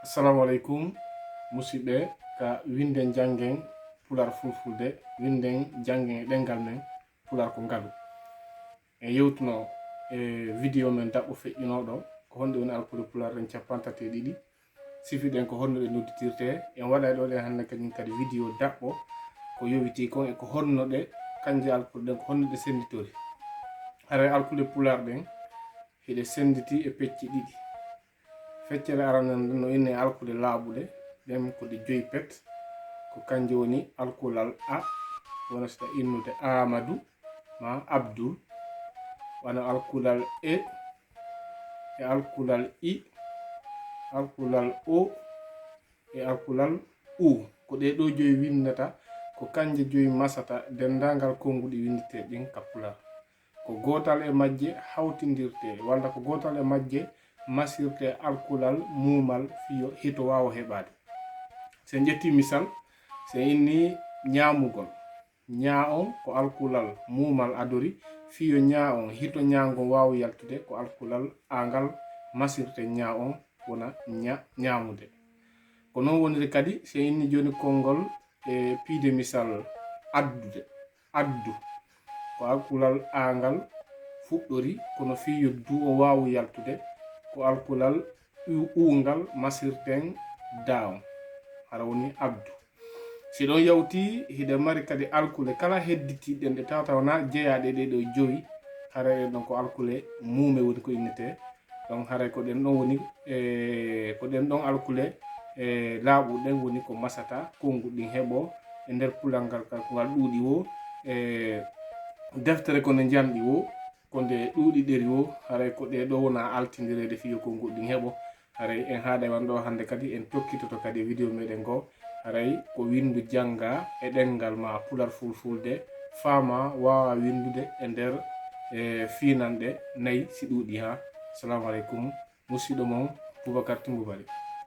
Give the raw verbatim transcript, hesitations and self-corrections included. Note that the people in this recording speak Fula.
Assalamu aleykum, musidɓe, ka winden janngen Pular Fulfulde, winden janngen e ɗenngal men Pular ko ngalu. En yewtuno e video men daɓɓo feƴƴunooɗo, ko honɗe woni alkuɗe Pular ɗen cappanɗe tati e ɗiɗi. Sifiɗen ko honno ɗe nodditirtee. En waɗa ɗo ɗen hannde kañum kadi video daɓɓo ko yowitii kon e ko honno ɗe, kanje alkuɗe ɗen, ko honno ɗe sennditori. Haray alkuɗe Pular ɗen hiɗe sennditi e pecce ɗiɗi. Feccere arane nden no innee alkuɗe laaɓuɗe, ɗen ko ɗe joyi pet. Ko kanje woni alkulal A, wonata innude Aamadu maa Abdul, wano alkulal E, e alkulal I, alkulal O, e alkulal U. Ko ɗee ɗoo joyi winndata, ko kanje joyi masata denndaangal konnguɗi winndeteeɗi ɗin ka Pular. Ko gootal e majje hawtindirtee, walla ko gootal e majje masirtee alkulal muumal fii yo hito waawo heɓaade. Si en ƴettii misal, si en innii ñaamugol, ñaa on ko alkulal muumal adori, fii yo ñaa on hito ñaangon waawu yaltude, ko alkulal aangal masirtee ñaa on wona ña-, ñaamude. Ko non woniri kadi, si en innii jooni konngol e piide misal addude, addu, ko alkulal aangal fuɗɗori, kono fii yo duu on waawu yaltude, ko alkulal u-, uungal masirten daa on, hara woni abdu. Si ɗon yawtii, hiɗen mari kadi alkule kala hedditiiɗe ɗen ɗe tawata wonaa jeyaaɗe e ɗee ɗoo jowi, hara ɗen ɗon ko alkule muume woni ko innetee. Donc haray ko ɗen ɗon woni, e, ko ɗen ɗon alkule, e, laaɓuɗe ɗen woni ko masata konnguɗi ɗin heɓoo e nder pular ngal, kala ko ngal ɗuuɗi woo, e, deftere ko nde njanɗi woo, ko nde ɗuuɗi ɗeri woo, haray ko ɗee ɗoo wona altindireede fii yo konnguɗi ɗin heɓoo. Haray en haaɗay wano ɗoo hannde kadi, en tokkitoto kadi e video meɗen ngoo. Haray ko winndu janngaa e ɗemngal maa Pular Fulfulde, faamaa, waawaa winndude e nder, e, fiinanɗe nayi si ɗuuɗii haa. Assalamu aleykum, musiɗɗo mon Boubacar Toumboubari.